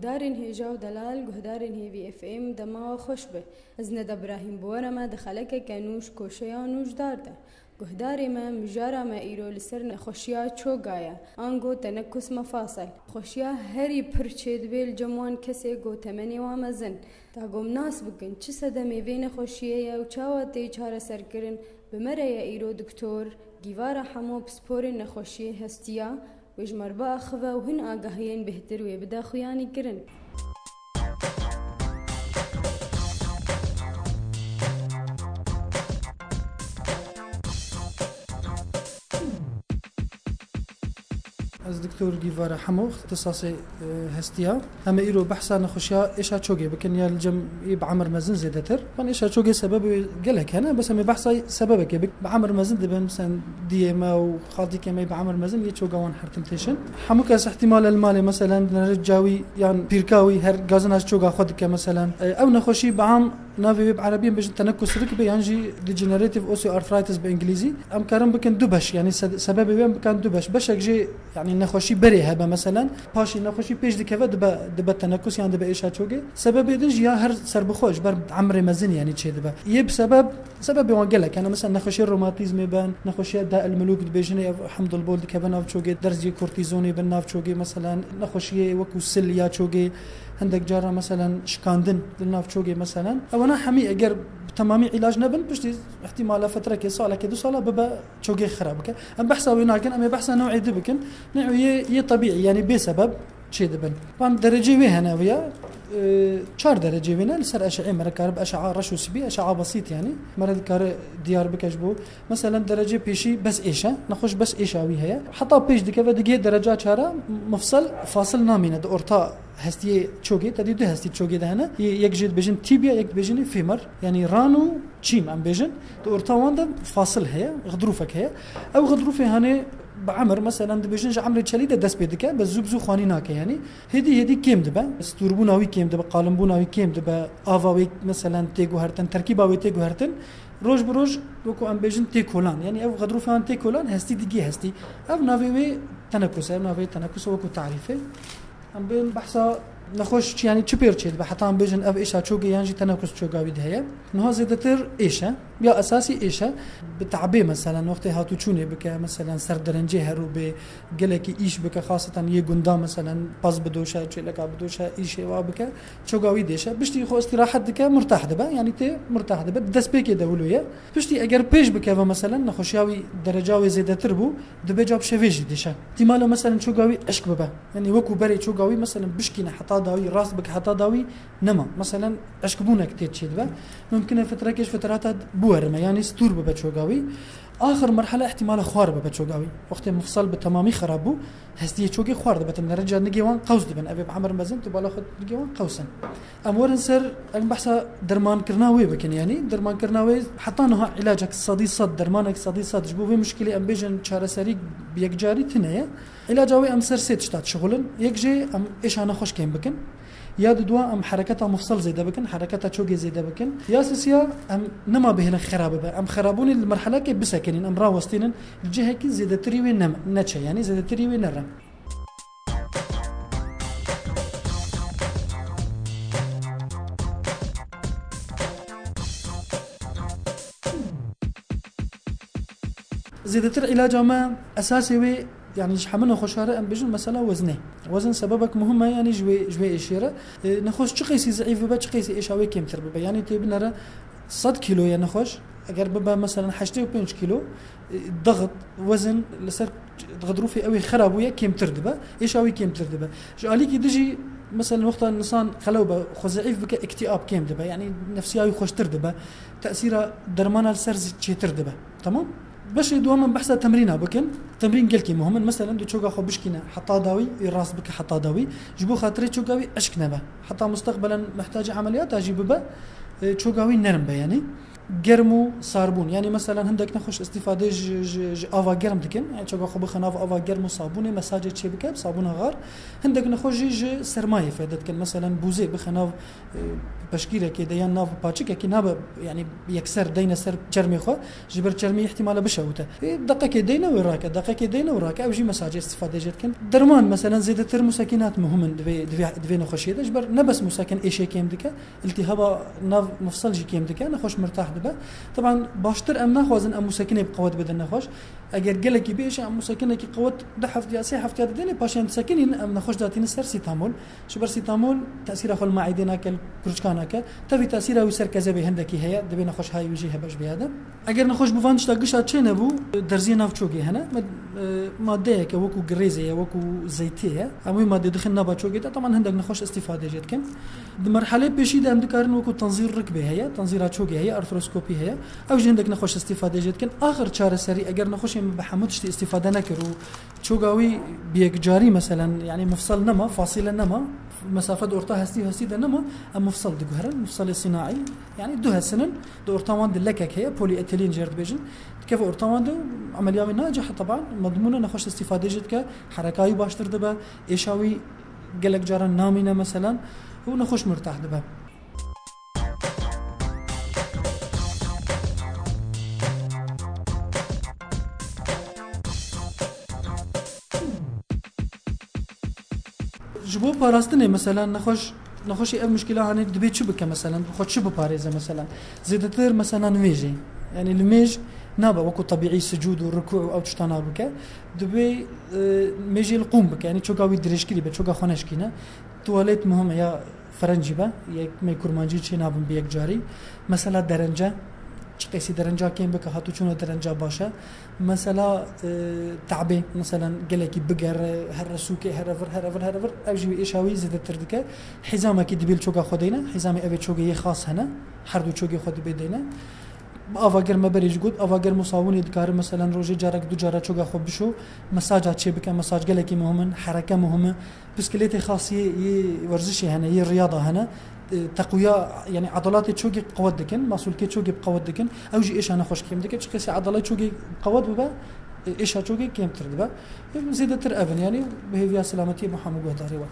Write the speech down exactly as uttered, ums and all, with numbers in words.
Guhdarên hêja û delal, guhdarên Hêvî F M, dema we xweş be. Ez Neda Birahîm bi we re me di xelekeke nû ji koşeya nûjdar de. Guhdarê me, mijara me îro li ser nexweşiya çoga ye, ango tenekus mefasel. Nexweşiya herî pir çêdibê li cem wan kesê ku temenê wan mezin. Ta ku em nas bikin çi sedemê vê nexweşiyê ye û çawa tê çareserkirin, bi me re ye îro doktor Gîvara Hemo, pisporê nexweşiyê hestiya, wê ji me re biaxive û hin agahiyên bêhtir wê bide xuyanîkirin. Ez Doktor Gîvara Hemo, ixtisasê, e, hestiya. Em ê îro behsa nexweşiya êşa çogê bikin, ya li cem ê bi emir mezin zêdetir. Van êşa çogê sebebê gelek hene, bes em ê behsa sebebekê bikin. Bi emir mezin dibin, mesela diyê me û xaltîkê me yê bi emir mezin yê çoga wan hertim têşin. Hemû kes ihtimal e li malê, mesela, di nere cawî yan pîrka wî her gazina ji çoga xwe dike, mesela. E, ew nexweşî bi am navê wê bi erebî em bêjin tenekus rikbê yan jî degenerative osteoarthritis bi îngilîzî. Em karin bikin du beş, yanî se-, sebebê wê em bikin du beş. Beşek jê, yanî nexweşî berê hebe, mesela, paşê nexweşî pêş dikeve dibe, dibe tenekus yan dibe êşa çogê. Sebebê din jî ya her serbixwe ji ber emrê mezin, yanî çê dibe. Yê bi sebeb, sebebê wan gelek hene, mesela nexweşiyê romatîzmê bin, nexweşiya da el milûk dibêjin, ev hemdil bol dikeve nav çogê, derziyê kortîzonê bin nav çogê, mesela nexweşiyê wekû sil ya çogê, hindek cara, mesela şikandin li nav çogê, mesela. Ewana hemî eger bi temamî îlac nebin, piştî ihtimala fetrekê, salekê, du sala bibe çogê xira bike. Em behsa wê nakin, em ê behsa new'ê du bikin. New'ê yê, yê tebîî, yanî bê sebeb çê dibin. Van derecê wê hene, ev ya, e, çar derecê wê ne, li ser eşe'ê me re karibe eşe'a reş û spî, eşe'a besît yanî. Me re dikare diyar bike ji bo. Mesela derecê pêşî bes êş e, nexweş bes êşa wî heye. Heta pêş dikeve digê dereca çara, mifsel fasil namîne di orta hestiyê çogê, te dî du hestî çogê de hene. Yê-, yek jê dibêjin tibia, yek dibêjin femur. Yanî ran û çîm em bêjin. Di orta wan de fasil heye, xidrûfek heye. Ew xidrûfê hanê bi emir, mesela dibêjin ji emrê çelî de dest pê dike, bes zû bi zû xwanî nake yanî. Hêdî hêdî kêm dibe, stûrbûna wî kêm dibe, qalinbûna wî kêm dibe, ava wê, mesela, tê guhertin, terkîba wê tê guhertin. Roj bi roj, wekû em bêjin, tê kolan. Yanî ev xidrûfan tê kolan, hestî digê hestî. Ev navê wê tenekus e, ev navê tenekus e wekû tarîfê. Em bên behsa nexweş çi, yanî çi pêr çê dibe, heta em bêjin ev êşa çogê yan jî tenekus çoga wî de heye. Niha zêdetir êş e. Ya esasî êş e. Bi te'bê, mesela, wextê hatûçûnê bike, mesela, ser derengê herû bê, gelekî îş bike, xaseten yê gunda, mesela, pez bidoşe, çêleka bidoşe, îşê wa bike, çoga wî dêşe. Piştî xwe îstîrahet dike, murtah dibe, yanî tê murtah dibe, destpêkê de wilo ye. Piştî eger pêş bikeve, mesela, nexweşiya wî dereca wê zêdetir bû, dibe ca bi şevê jî dêşe. Îhtîmala, mesela, çoga wî eşk bibe. Yanî wekû berê çoga wî, mesela, bişkîne heta dawî, rast bike heta dawî, nema. Mesela, eşkbûnek tê çê dibe. Mumkin e fitrekê ji fitrata biwerime, yanî stûr bibe çoga wî. Axir merhele îhtîmala xwar bibe çoga wî. Wextê mifsal bi temamî xerab bû, hestiyê çogê xwar dibe. Tim dereca nigê wan qews dibin. Ev ê bi emir mezin, tu bala xwe nigê wan qews in. Em werin ser, em behsa dermankirina wê bikin, yanî dermankirina wê heta niha îlacek sedî sed, dermanek sedî sed ji bo vê muşkilê em bêjin çareserî bi yekcarî tune ye. Îlaca wê em ser sê tişta dişixulin. Yek jê em êşa nexweş kêm bikin. Ya didwa em hereketa mifsel zêde bikin, hereketa çogê zêde bikin. Ya sisiya em nema bihêlin xera bibe. Em xerabûnê li merhelekê bisekinîn, em rawestînin, li cihekî zêdetirî wê ne-, neçe, yanî zêdetirî wê nere. Zêdetir îlaca me esasê wê, yanî ji hemû nexweşa re em bêjin mesela wezinê. Wezin sebebek muhim e, yanî ji wê, ji wê êşê re. E, nexweş çi qeysî zeîf bibe, çi qeysî êşa wê kêmtir bibe. Yanî tê binere sed kîlo ye nexweş, eger bibe mesela heştê û pênc kîlo, e, dexit, wezin li ser xidrûfê ew ê xera bûye kêmtir dibe, êşa wê kêmtir dibe. Ji alîkî dijî mesela wexta insan xelew be, xwe zeîf bike, îktîab kêm dibe, yanî nefsiya wî xweştir dibe, tesîra dermana li ser zî çêtir dibe. Tamam? Beşê duwaman behsa temrîna bikin. Temrîn gelkî muhim in. Mesela, tu çoka xwe bişkîne heta dawî, ê rast bike heta dawî. Ji bo xatirê çoka wî eşk nebe. Heta mustaqbelen mihtacê emeliyata jî bibe, e, çoka wî nerm be, yanî. Germ û sarbûn. Yanî, meselen, hindek nexweş îstîfadê ji, ji, ji ava germ dikin. Yanî, çoka xwe bixe nav ava germ û sabûnê, mesajê çê bike, sabûna xar. Hindek nexweş jî ji sermayê fêde dikin. Meselen, bûzê bixe nav, e, peşgîrekê de yan nav paçikekî nabe, yanî, yekser deyne ser çermê xwe. Ji ber çermê îhtimale bişewite. E, deqekê deyne wê rake, deqekê deyne wê rake. Ew jî mesajê îstîfadê jê dikin. Derman, meselen, zêdetir musekînat muhim in di vê, di vê, di vê nexweşiyê de. Ji ber ne bes musekin êşê kêm dike. Îltîhaba nav mifsel jî kêm dike, nexweş mirtah dibe. Teban baştir em naxwazin em musekinê bi qewet bidin nexweş. Eger gelekî bêşe, em musekinekî qewet du heftiya, sê heftiya didêne, paşê em disekinîn, em nexweş datînin ser sîtamol. Ji ber sîtamol tesîra xwe li maîdê nake, li kurçika nake. Tevî tesîra wî ser kezebê hindekî heye, divê nexweşhayî wî jî hebe ji vê ya de. Eger nexweş bi van tişta gişa çê nebû, derziyê nav çogê hene. Me, e, madeyeke wekû girêzê ye, wekû zeytê ye. Em wê madê dixin nava çogê de, teman hindek nexweş îstîfadê jê dikin. Di merhelê pêşî de em dikarin wekû tenzîr rikbê heye, tenzîra çogê heye, artroskopî heye. Ew jî hindek nexweş îstîfadê jê dikin. Axir çareserî, eger nexweşê min bi hemû tiştî îstîfade nekir û çoga wî bi yekcarî, meselen, yanî mifsel nema, fasîle nema, mesafe di orta hestî û hestî de nema, em mifsel diguherin, mifselê sînaî. Yanî du hesinin, di orta wan de lekek heye, polîetilîn jê re dibêjin. Dikeve orta wan de, emeliya wê nacih, teban, medmûne nexweş îstîfadê jê dike, hereka wî baştir dibe, êşa wî gelek caran namîne, meselen, û nexweş mirtah dibe. Ji bo parastinê, mesela, nexweş, nexweşê ev muşkila hane, dibê çi bike, mesela, bi xwe çi biparêze, mesela? Zêdetir, mesela, nimêjê. Yanî li mêj nabe wekû tebîî sicûd û rikû û ew tişta nabike. Dibê, e, mêjê li qûm bike, yanî çoka wî dirêjkirî be, çoka xwe neşkîne. Tuwalet muhim e, ya ferencî be, yek me kurmancî çê nabin bi yekcarî. Mesela derence, çi qasî derenca kêm bike, hatûçûna derenca baş e. Mesela, e, te'bê, mesela gelekî bigere, here sûkê, here vir, here vir, here vir, ev jî êşa wî zêdetir dike. Hîzamekî dibê li çoka xwe deyne, hîzamê evê çogê yê xas hene, her du çogê xwe dibê deyne. Bi ava germ, me berê jî got, ava germ û sabûnê dikare, mesela, rojê carek du cara çoka xwe bişo, mesaca çê bike, mesac gelekî muhim in, hereke muhim e. Pisklêtê xas yê, yê werzişê hene, yê riyada hene. E, teqwiya, yanî edalatê çogê qewet dikin, masûlkê çogê qewet dikin. Ew jî êşa nexweş kêm dike. Çi qasî edalet çogê qewet bibe, e, êşa çogê kêmtir dibe. E, zêdetir ev in, yanî bi hêviya selametiyê bo hemû guhdarê we.